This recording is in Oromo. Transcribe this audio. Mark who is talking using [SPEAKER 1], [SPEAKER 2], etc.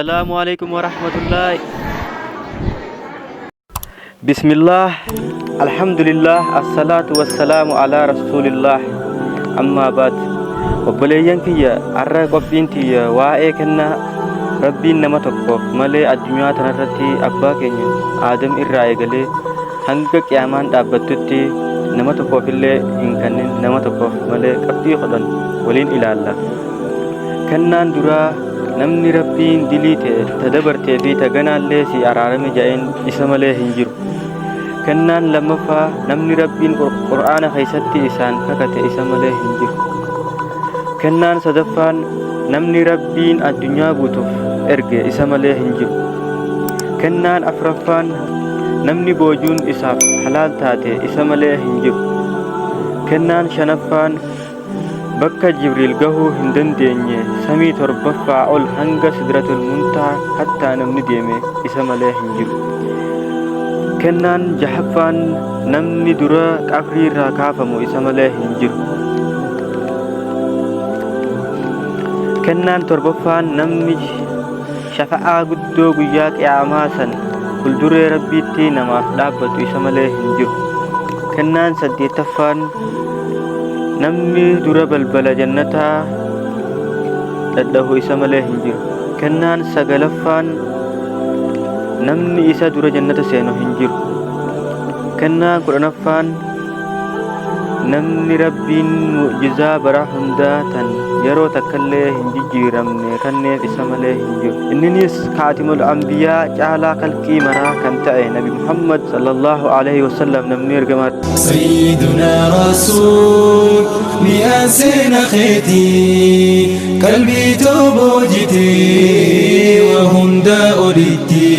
[SPEAKER 1] Assalaamu alaikum warahmatullahi. Bismillah, Alhamdulillah, Assalaatu wassalaamu ala Rasuulillah. Ammaa baad. Obboleeyyan kiyya arra qophiin tiyya waa'ee kennaa Rabbiin nama tokkoof malee addunyaa tanarratti abbaa keenya Aadam irraa eegalee hanga qiyaamaan dhaabbattutti nama tokkoof illee hin kennin nama tokkoof malee qabxii 10 waliin ilaalla. Kennaan duraa Namni Rabbiin dilii tee ta dabartee fi ta ganaallee sii araarame ja'een isa malee hin jiru. Kennaan lammaffaa namni Rabbiin Qur'aana keessatti isaan kakate isa malee hin jiru. Kennaan sadaffaan namni Rabbiin addunyaa guutuuf erge isa malee hin jiru. Kennaan afraffaan namni boojuun isaaf halaal taate isa malee hin jiru. Kennaan shanaffaan Bakka Jibriil gahuu hin dandeenye samii torbaffaa ol hanga Sidratul Muntaha hattaa namni deeme isa malee hin jiru. Kennaan jahaffaan namni dura qabriirraa kaafamu isa malee hin jiru. Kennaan torbaffaan namni shafa'aa guddoo guyyaa qiyaamaa san fuulduree Rabbiitti namaaf dhaabbatu isa malee hin jiru. Kennaan saddeettaffaan Namni dura balbala jannataa dhadhahu isa malee hin jiru. Kennaan sagalaffaan namni isa dura jannata seenu hin jiru. Kennaan kudhanaffaan namni Rabbiin mu'jizaa bara hundaa tan yeroo takkallee hin jijjiiramne kanneef isa malee hin jiru. Inninis kaatimul anbiyaa caalaa kalqii maraa kan ta'e Nabi Muhammad sallallahu alaihi wasallam namni ergamaa
[SPEAKER 2] Sayyiduna Rasuul mi'aan seena keetii qalbii too boojitee waa hundaa olitti.